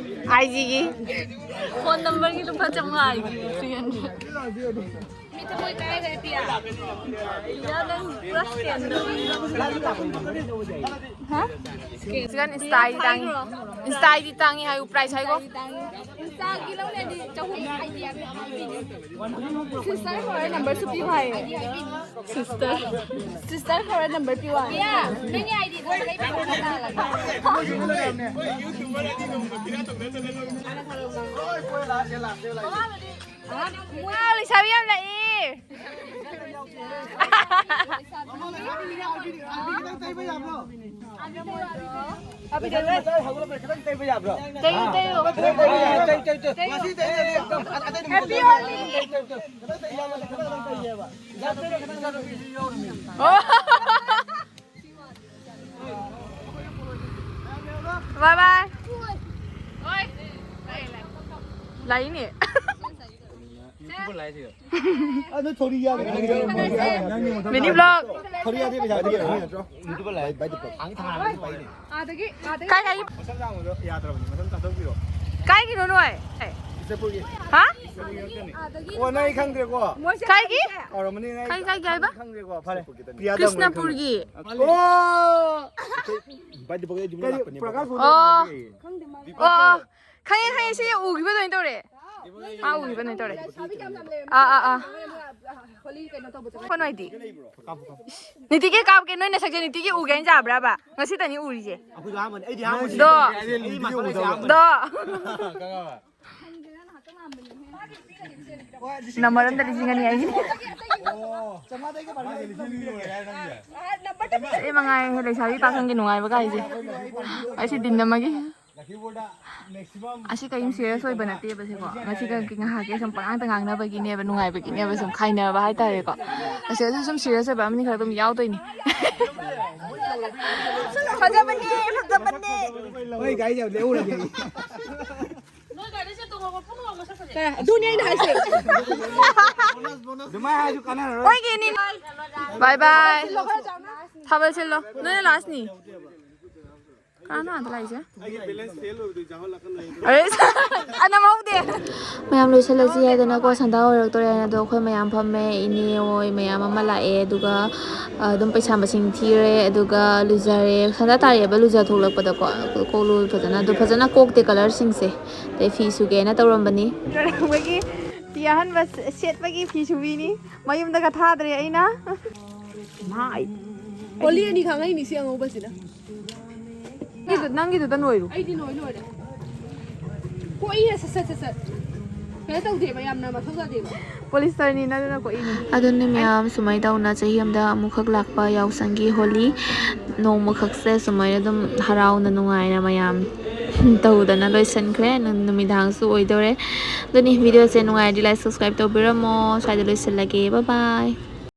ꯑꯥꯏ ꯖꯤꯒꯤ꯫ ꯐꯣꯟ ꯅꯝꯕꯔꯒꯤ ꯂꯨꯄꯥ ꯆꯥꯝꯃꯉꯥ, ꯑꯥꯏ ꯖꯤꯒꯤ ꯊ꯭ꯔꯤ ꯍꯟꯗ꯭ꯔꯦꯠ꯫ ꯃꯤ ꯊꯃꯣꯏ ꯀꯥꯏꯈ꯭ꯔꯦ, ꯄꯤꯌꯥ꯫ ꯄꯤꯌꯥ, ꯅꯪ ꯄꯨꯔꯥ ꯁ꯭ꯀꯦꯝ ꯇꯧꯔꯤꯔꯣ? ꯍꯥ? ꯍꯧꯖꯤꯛꯀꯥꯟ ꯏꯟꯁꯇꯥꯗꯤ ꯇꯥꯡꯉꯤ꯫ ꯏꯟꯁꯇꯥꯗꯤ ꯇꯥꯡꯉꯤ ꯍꯥꯏꯌꯨ, ꯄ꯭ꯔꯥꯏꯁ ꯍꯥꯏꯒꯣ꯫ ꯏꯟꯁꯇꯥꯒꯤ ꯂꯧꯔꯗꯤ ꯆꯍꯨꯝ꯫ ꯁꯤꯁꯇꯔ ꯈꯔ ꯅꯝꯕꯔꯁꯨ ꯄꯤꯌꯨ ꯍꯥꯏꯌꯦ꯫ ꯁꯤꯁꯇꯔ꯫ ꯁꯤꯁꯇꯔ ꯈꯔ ꯅꯝꯕꯔ ꯄꯤꯌꯨ ꯍꯥꯏꯌꯦ꯫ ꯄꯤꯌꯥ, ꯅꯪꯒꯤ ꯑꯥꯏ ꯗꯤꯗꯣ ꯑꯩ ꯄꯥꯏꯔꯒ ꯇꯥꯜꯂꯒꯦ꯫ ꯋꯥꯎ, ꯂꯩꯁꯥꯕꯤ ꯌꯥꯝ ꯂꯥꯛꯑꯦ꯫ ꯇꯩꯌꯨ, ꯇꯩꯌꯨ꯫ ꯉꯁꯤ ꯇꯩ, ꯇꯩ, ꯇꯩ, ꯇꯩ, ꯇꯩ, ꯇꯩ, ꯇꯩ, ꯇꯩ꯫ ꯑꯣ꯫ Bye bye. ꯂꯥꯛꯏꯅꯦ꯫ ꯑꯗꯨ ꯊꯣꯔꯤ ꯌꯥꯗꯦ꯫ Mini vlog. ꯊꯣꯔꯤ ꯌꯥꯗꯦ, ꯄꯩꯁꯥ ꯊꯤꯔꯦ꯫ ꯀꯥꯏ, ꯀꯥꯏ? ꯀꯥꯏꯒꯤꯅꯣ ꯅꯣꯏ? ꯍꯥ? ꯑꯣ, ꯅꯪ ꯑꯩ ꯈꯪꯗ꯭ꯔꯦꯀꯣ? ꯀꯥꯏꯒꯤ? ꯀꯥꯎꯔꯝꯃꯅꯤ, ꯅꯪ ꯑꯩ ꯀꯥꯏ, ꯀꯥꯏꯒꯤ ꯍꯥꯏꯕ? ꯈꯪꯗ꯭ꯔꯦꯀꯣ? ꯐꯔꯦ꯫ ꯄ꯭ꯔꯤꯌꯥꯗ ꯑꯃꯨꯛ ꯀ꯭ꯔꯤꯁꯅꯄꯨꯔꯒꯤ꯫ ꯑꯣ꯫ ꯀꯔꯤ, ꯄ꯭ꯔꯀꯥꯁ ꯐꯣꯟ ꯑꯣ꯫ ꯇꯧꯔꯛꯑꯝꯃꯦ꯫ ꯑꯣ, ꯑꯣ꯫ ꯈꯪꯉꯦ, ꯈꯪꯉꯦ, ꯁꯤ ꯎꯈꯤꯕ ꯑꯗꯨꯃꯥꯏꯅ ꯇꯧꯔꯦ꯫ ꯑꯥ, ꯎꯈꯤꯕ ꯑꯗꯨꯃꯥꯏꯅ ꯇꯧꯔꯦ꯫ ꯑꯥ, ꯑꯥ, ꯑꯥ꯫ ꯐꯣꯟ ꯑꯣꯏꯗꯤ꯫ ꯅꯤꯇꯤꯒꯤ ꯀꯥꯞꯀꯦ, ꯅꯣꯏ ꯅꯁꯛꯁꯦ ꯅꯤꯇꯤꯒꯤ ꯎꯒꯦ ꯍꯥꯏꯅ ꯆꯥꯕ꯭ꯔꯕ? ꯉꯁꯤꯇꯅꯤ ꯎꯔꯤꯁꯦ꯫ ꯑꯩꯈꯣꯏꯁꯨ ꯑꯍꯥꯟꯕꯅꯦ꯫ ꯑꯩꯗꯤ ꯑꯍꯥꯟꯕꯅꯦ꯫ ꯗꯣ꯫ ꯑꯩ ꯃꯊꯪꯗ ꯑꯍꯥꯟꯕꯅꯦ꯫ ꯗꯣ꯫ ꯅꯝꯕꯔ ꯑꯝꯗ ꯂꯤꯁꯤꯡ ꯑꯅꯤ ꯑꯩꯒꯤ꯫ ꯑꯩ ꯃꯉꯥꯏ ꯂꯩꯁꯥꯕꯤ ꯄꯥꯈꯪꯒꯤ ꯅꯨꯡꯉꯥꯏꯕ ꯀꯥꯏꯁꯦ꯫ ꯑꯩꯁꯤ ꯗꯤꯟ ꯑꯃꯒꯤ꯫ ꯑꯁꯤ ꯀꯔꯤꯝ ꯁꯤꯔꯤꯌꯁ ꯑꯣꯏꯕ ꯅꯠꯇꯦꯕ ꯁꯤꯀꯣ꯫ ꯉꯁꯤ ꯈꯛꯀꯤ ꯉꯥꯏꯍꯥꯛꯀꯤ ꯁꯨꯝ ꯄꯉꯥꯡꯗ ꯉꯥꯡꯅꯕꯒꯤꯅꯦꯕ, ꯅꯨꯡꯉꯥꯏꯕꯒꯤꯅꯦꯕ, ꯁꯨꯝ ꯈꯥꯏꯅꯕ ꯍꯥꯏꯇꯥꯔꯦꯀꯣ꯫ ꯑꯁꯤꯗꯁꯨ ꯁꯨꯝ ꯁꯤꯔꯤꯌꯁ ꯑꯣꯏꯕ ꯑꯃꯅꯤ ꯈꯔ ꯑꯗꯨꯝ ꯌꯥꯎꯗꯣꯏꯅꯤ꯫ ꯐꯖꯕꯅꯦ, ꯐꯖꯕꯅꯦ꯫ ꯍꯣꯏ, ꯒꯥꯔꯤ ꯌꯥꯝ ꯂꯦꯍꯧꯔꯒꯦ꯫ ꯑꯗꯨꯅꯦ ꯑꯩꯅ ꯍꯥꯏꯁꯦ꯫ ꯑꯗꯨꯃꯥꯏꯅ ꯍꯥꯏꯁꯨ ꯀꯥꯟꯅꯔꯔꯣꯏ꯫ ꯃꯣꯏꯒꯤꯅꯤ꯫ ꯕꯥꯏ ꯕꯥꯏ꯫ ꯊꯥꯕꯜ ꯁꯤꯜꯂꯣ꯫ ꯅꯣꯏꯅ ꯂꯥꯁꯅꯤ꯫ ꯀꯅꯥꯅꯣ ꯑꯥꯗ ꯂꯥꯛꯏꯁꯦ? ꯑꯔꯦ, ꯑꯅꯝ ꯍꯧꯗꯦ꯫ ꯃꯌꯥꯝ ꯂꯣꯏꯁꯤꯜꯂꯁꯤ ꯍꯥꯏꯗꯅꯀꯣ ꯁꯟꯗꯥ ꯑꯣꯏꯔꯛꯇꯣꯔꯦ ꯍꯥꯏꯅ ꯑꯗꯣ ꯑꯩꯈꯣꯏ ꯃꯌꯥꯝ ꯐꯝꯃꯦ꯫ ꯏꯅꯦ ꯍꯣꯏ ꯃꯌꯥꯝ ꯑꯃ ꯂꯥꯛꯑꯦ꯫ ꯑꯗꯨꯒ ꯑꯗꯨꯝ ꯄꯩꯁꯥ ꯃꯁꯤꯡ ꯊꯤꯔꯦ꯫ ꯑꯗꯨꯒ ꯂꯨꯖꯔꯦ꯫ ꯁꯟꯗꯥ ꯇꯥꯔꯛꯑꯦꯕ ꯂꯨꯖ ꯊꯣꯛꯂꯛꯄꯗꯀꯣ꯫ ꯀꯣꯛ ꯂꯨ ꯐꯖꯅ ꯑꯗꯨ ꯐꯖꯅ ꯀꯣꯛꯇꯦ ꯀꯂꯔꯁꯤꯡꯁꯦ꯫ ꯑꯗꯩ ꯐꯤ ꯁꯨꯒꯦꯅ ꯇꯧꯔꯝꯕꯅꯤ꯫ ꯃꯣꯏꯒꯤ ꯐꯤ ꯑꯍꯟꯕ ꯁꯦꯠꯄꯒꯤ ꯐꯤ ꯁꯨꯕꯤꯅꯤ꯫ ꯃꯌꯨꯝꯗꯒ ꯊꯥꯗ꯭ꯔꯦ ꯑꯩꯅ꯫ ꯃꯥ ꯑꯩ ꯍꯣꯂꯤ ꯑꯅꯤ ꯈꯪꯉꯛꯏꯅꯤ ꯁꯤ ꯑꯉꯧꯕꯁꯤꯅ꯫ ꯅꯪꯒꯤꯗꯨ- ꯅꯪꯒꯤꯗꯨꯗ ꯅꯣꯏꯔꯨ꯫ ꯑꯩꯗꯤ ꯂꯣꯏ ꯂꯣꯏꯔꯦ꯫ ꯀꯣꯛꯏꯌꯦ ꯁꯠ ꯁꯠ ꯁꯠ ꯁꯠ꯫ ꯀꯩꯅꯣ ꯇꯧꯗꯦꯕ, ꯌꯥꯝꯅ ꯃꯊꯧ ꯇꯥꯗꯦꯕ꯫ ꯄꯣꯂꯤꯁꯇꯔꯅꯤꯅ ꯑꯗꯨꯅ ꯀꯣꯛꯏꯅꯤ꯫ ꯑꯗꯨꯅ ꯃꯌꯥꯝ ꯁꯨꯃꯥꯏꯅ ꯇꯧꯅ ꯆꯍꯤ ꯑꯃꯗ ꯑꯃꯨꯛꯈꯛ ꯂꯥꯛꯄ ꯌꯥꯎꯁꯪꯒꯤ ꯍꯣꯂꯤ ꯅꯣꯡꯃꯈꯛꯁꯦ ꯁꯨꯃꯥꯏꯅ ꯑꯗꯨꯝ ꯍꯔꯥꯎꯅ ꯅꯨꯡꯉꯥꯏꯅ ꯃꯌꯥꯝ ꯇꯧꯗꯅ ꯂꯣꯏꯁꯤꯟꯈ꯭ꯔꯦ꯫ ꯅꯨ- ꯅꯨꯃꯤꯗꯥꯡꯁꯨ ꯑꯣꯏꯗꯧꯔꯦ꯫ ꯑꯗꯨꯅꯤ, ꯚꯤꯗꯤꯑꯣꯁꯦ ꯅꯨꯡꯉꯥꯏꯔꯗꯤ like subscribe ꯇꯧꯕꯤꯔꯝꯃꯣ꯫ ꯁ꯭ꯋꯥꯏꯗ ꯂꯣꯏꯁꯤꯜꯂꯒꯦ꯫ Bye bye꯫